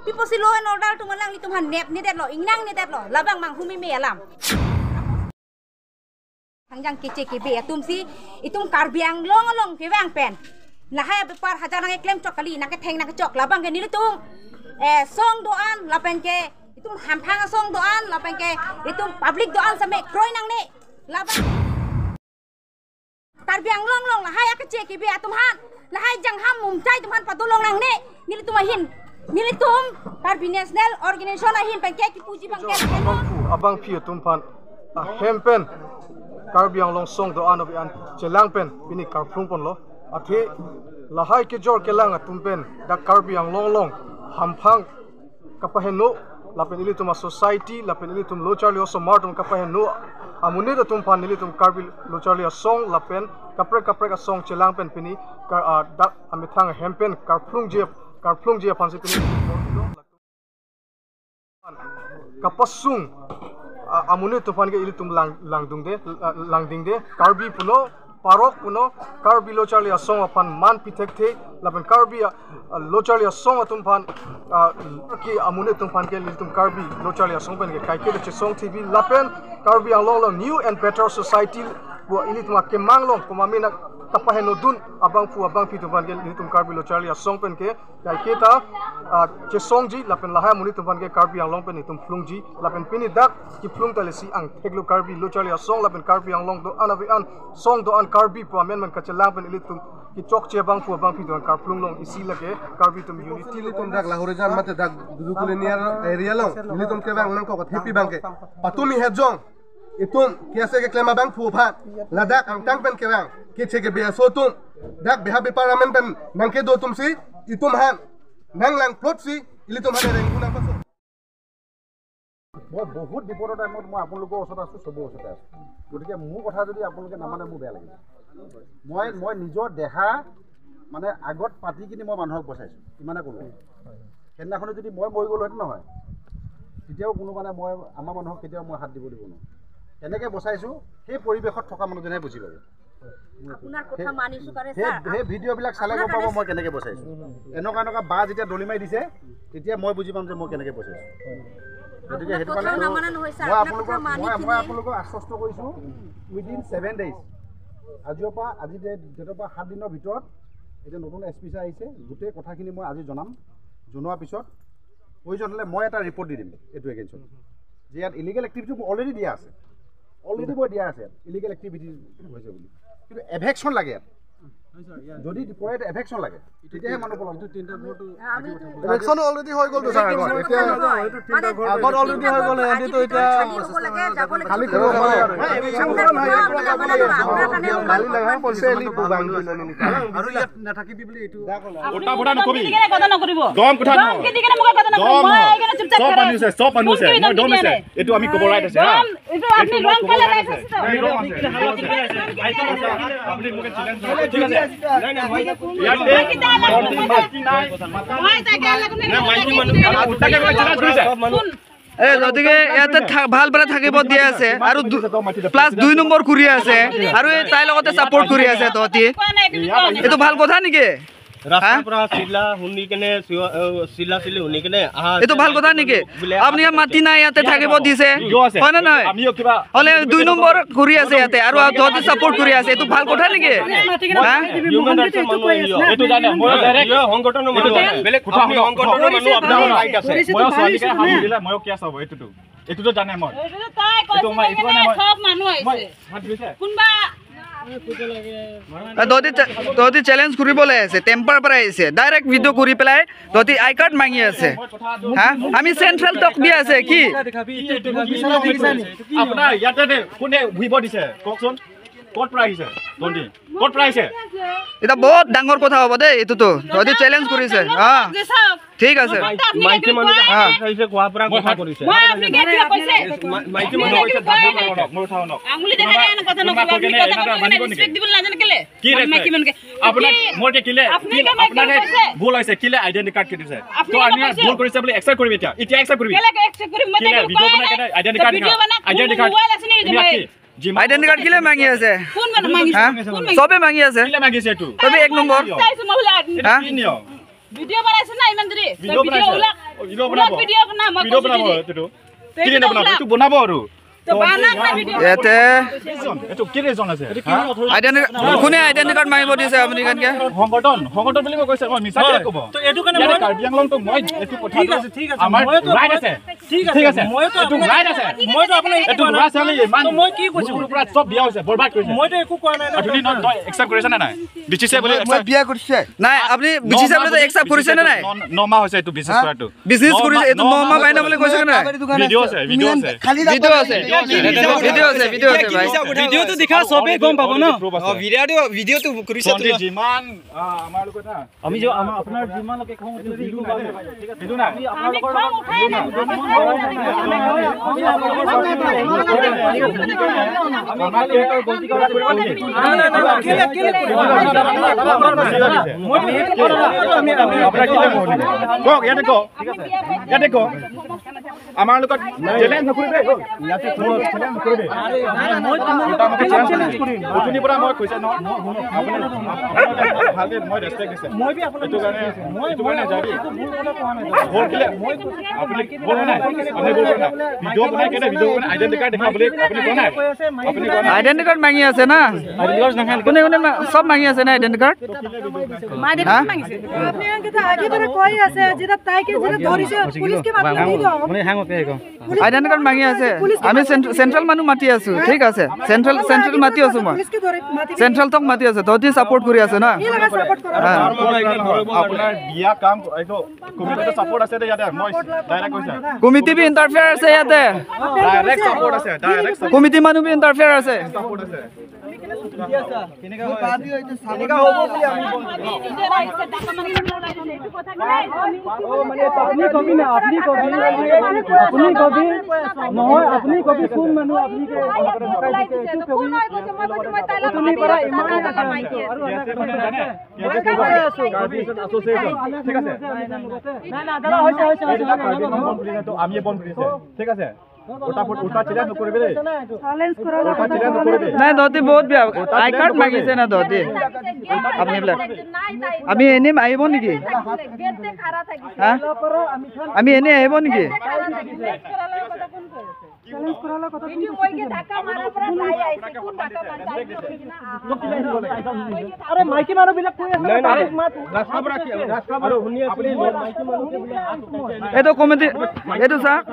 Piposi law and order tumalang ni tumhan nep ni det lo ingnang ni det lo labang mang humi me alam hangjang keche ke be atum si itum karbiang long long ke bang pen lahai bepar hajar nang klem chok kali nang ke theng nang ke chok labang ke nilitung song doan lapen ke itum hamphang song doan lapen ke itum public doan same kroi nang ne labang karbiang long long lahai keche ke be atum han lahai jang ham mum chai tum han patulong nang ne nilitum hin nilitum Karbi National Organization ahin pengke ki puji bangke abang phi tum phan hempen Karbi Anglong song do an an chelang pen pini karphlung pon lo athe lahai ke jor kelang atum pen da Karbi Anglong long hamphang kapaheno lapen ilitum society lapen ilitum locharli oso martum kapaheno amune da tum phan nilitum Karbi locharli song lapen kapre kapre ka song chelang pen pini kar da amithang hempen karphlung je karphlung je phan se pini kapasung amune tufan ke ilitum lang langdung de langding de Karbi puno parok puno Karbi locharli song apan man pithek the lapen Karbi locharli song atum phan ki amune tum phan ke ilitum Karbi locharli song pen ke kai ke song tv lapen Karbi Anglong new and better society bo ilitum ke manglong komamina tapaheno dun abang fu abang phi tum phan ke ilitum Karbi locharli song pen ke kai ke ta che song ji lapen lahai muni tum phan ke Karbi Anglong pen itum phlung ji lapen pini dak ki phlung ta lesi ang theklu Karbi locharli song lapen Karbi Anglong do an avi an song do an Karbi pu amendment ka chelang pen ilitum ki chok che bang fu abang phi do kar phlung long isi lage Karbi tum unity ilitum dak lahore jan mate dak dudukule near area long ilitum ke bang nang ko happy bang ke patumi hejong itum kiase ke klema bang phu pha ladak ang tang pen ke bang ke che ke be so tum dak beha beparamen pen nang ke do tum si itum han nang lang plot si ilitum han reng kuna paso মই বহুত বিপদৰ টাইমত মই আপোনালোকৰ ওচৰত আছোঁ, চবৰ ওচৰতে আছোঁ। গতিকে মোৰ কথা যদি আপোনালোকে নামানে মোৰ বেয়া লাগিব। মই নিজৰ দেহা মানে আগত পাতি কিনি মই মানুহক বচাইছোঁ, ইমানে ক'লোঁ। সেইদিনাখনে যদি মই মৰি গ'লোহেঁতেন নহয়, তেতিয়াও কোনো মানে মই আমাৰ মানুহক কেতিয়াও মই হাত দিব দিব নোৱাৰোঁ। কেনেকৈ বচাইছোঁ সেই পৰিৱেশত থকা মানুহজনেহে বুজি পাব। সেই ভিডিঅ'বিলাক চালে গম পাব মই কেনেকৈ বচাইছোঁ। এনেকুৱা এনেকুৱা বা যেতিয়া দলি মাৰি দিছে তেতিয়া মই বুজি পাম যে মই কেনেকৈ বচাইছোঁ। গতিকে সেইটো কাৰণে মই আপোনালোকক আশ্বস্ত কৰিছোঁ, উইদিন 7 days আজিৰ পৰা আজি ডেটৰ পৰা 7 দিনৰ ভিতৰত এতিয়া নতুন এছ পি ছাৰ আহিছে, গোটেই কথাখিনি মই আজি জনাম। জনোৱাৰ পিছত প্ৰয়োজন হ'লে মই এটা ৰিপৰ্ট দি দিম এইটো এগেইনষ্টত, যে ইয়াত ইলিগেল এক্টিভিটি মোৰ অলৰেডি দিয়া আছে, অলৰেডি মই দিয়া আছে ইলিগেল এক্টিভিটি হৈছে বুলি। কিন্তু এভেকশ্যন লাগে ইয়াত, যদি কৰে এভেকশ্যন লাগে তেতিয়াহে মানুহ পলাব। এভেকশ্যন অলৰেডি হৈ গ'ল ছাৰ, এতিয়া আগত অলৰেডি হৈ গ'ল, এতিয়াতো এতিয়া খালি কৰিব পাৰে আৰু ইয়াত নাথাকিবি বুলি এইটো ওটা ভোটা নকবি, কথা নকৰিব, দম কথা নকৰিব, চব মানুহ আছে, চব মানুহ আছে, মই দম আছে, এইটো আমি ক'ব ৰাইট আছে। এইটো আপুনি ৰং কালাৰ ৰাইট আছে, আপুনি মোক চেলেঞ্জ ঠিক আছে। গতিকে ইয়াতে ভাল পালে থাকিব দিয়া আছে আৰু প্লাছ 2 নম্বৰ কৰি আছে আৰু তাইৰ লগতে ছাপোৰ্ট কৰি আছে তহঁতি, এইটো ভাল কথা নেকি? এইটো ভাল কথা নেকি? আপুনি মাটি নাই ইয়াতে থাকিব দিছে হয় নে নহয়? হ'লে 2 নম্বৰ কৰি আছে ইয়াতে আৰু তহঁতি ছাপোৰ্ট কৰি আছে, এইটো ভাল কথা নেকি? এইটোতো জানে মই, তহঁতি চেলেঞ্জ কৰিবলৈ আহিছে, টেম্পাৰ পৰা আহিছে, ডাইৰেক্ট ভিডিঅ' কৰি পেলাই তহঁতি আই কাৰ্ড মাঙি আছে। হা, আমি চেণ্ট্ৰেল টক দি আছে কি আপোনাৰ ইয়াতে কোনে বহিব দিছে কওকচোন? ক'ত পৰা আহিছে তহঁতি? ক'ত পৰা আহিছে? এটা বহুত ডাঙৰ কথা হ'ব দেই এইটোতো, তহঁতি চেলেঞ্জ কৰিছে। হা, ঠিক আছে। আইডেন্টি কাৰ্ড কিলে মাঙি আছে? চবে মাঙি আছে, চবে 1 নম্বৰ। ভিডিঅ বনাইছে না ইমান দেৰি? ভিডিঅ ওলা বনাব ভিডিঅ' বনাব এইটো কি নবনাব এইটো বনাব আৰু ইয়াতে কোনে আইডেণ্টি কাৰ্ড মাৰিব দিছে আপুনি কেনকে সংগঠন সংগঠন বুলি মই কৈছে মই মিছা কিয় ক'ব তো এটো কাৰণে মই কাৰ্বি আংলংটো মই এইটো কথা ঠিক আছে ঠিক আছে আমাৰ ৰাইট আছে ঠিক আছে মইতো এইটো ৰাইট আছে মইতো আপোনাৰ এইটো ল'ৰা ছোৱালী ইমান মই কি কৈছো পুৰা চব বিয়া হৈছে বৰবাদ কৰিছে মইতো একো কোৱা নাই আপুনি তই একচেপ্ট কৰিছে নে নাই বিচিছে বুলি মই বিয়া কৰিছে নাই আপুনি বিচিছে বুলি একচেপ্ট কৰিছে নে নাই 9 মাহ হৈছে এইটো বিজনেছ কৰাটো বিজনেছ কৰিছে এইটো 9 মাহ পাইনা বুলি কৈছে নে নাই ভিডিঅ' আছে ভিডিঅ' আছে ভিডিঅ' আছে ভিডিঅ' আছে ভিডিঅ' আছে ভাই ভিডিঅ'টো দেখা সবে গম পাব ন ভিডিঅ'টো ভিডিঅ'টো কৰিছে তো যিমান আমাৰ লগত না আমি যে আপোনাৰ যিমান লোকে খং উঠিছে ভিডিঅ' ঠিক আছে ভিডিঅ' না আমি খং উঠাই নাই না না কেলে কেলে মই আপোনাৰ কি কওক ইয়াতে কওক ইয়াতে কওক আমাৰ লগত চেলেঞ্জ নকৰিবে ইয়াতে চেলেঞ্জ নকৰিবে উঠনিৰ পৰা মই কৈছে নহয় আপুনি ভালকে মই ৰেচপেক্ট দিছে মই বি আপোনাক এইটো কাৰণে মই এইটো কাৰণে যাবি ভুল কথা কোৱা নাই ভুল কেলে আপুনি ভুল নাই আপুনি ভুল নাই ভিডিঅ' বনাই কেনে ভিডিঅ' বনাই আইডেণ্টি কাৰ্ড দেখা বুলি আপুনি কোৱা নাই আপুনি কোৱা নাই আইডেণ্টি কাৰ্ড মাগি আছে না কোনে কোনে সব মাগি আছে না আইডেণ্টি কাৰ্ড মাগিছে আপনি আগে আগে পৰা কৈ আছে যেটা তাইকে যেটা ধৰিছে পুলিচকে মাতি দিও মানে হাঙ আইডেণ্টি কাৰ্ড মাগি আছে আমি চেন্ট্ৰেল মানুহ মাতি আছো ঠিক আছে চেন্ট্ৰেল চেন্ট্ৰেল মাতি আছো মই চেন্ট্ৰেল তক মাতি আছো তহঁতি সাপোৰ্ট কৰি আছে না আপোনাৰ বিয়া কাম এইটো কমিটিটো সাপোৰ্ট আছে দে ইয়াতে মই ডাইৰেক্ট কৈছা কমিটি বি ইন্টাৰফেয়াৰ আছে ইয়াতে ডাইৰেক্ট সাপোৰ্ট আছে ডাইৰেক্ট কমিটি মানুহ বি ইন্টাৰফেয়াৰ আছে সাপোৰ্ট আছে ঠিক আছে নাই দহতি বহুত বেয়া I card মাগিছে না দহতি আপুনি আমি এনেই আহিব নেকি আমি এনেই আহিব নেকি এইটো কমিটি এইটো চাওক।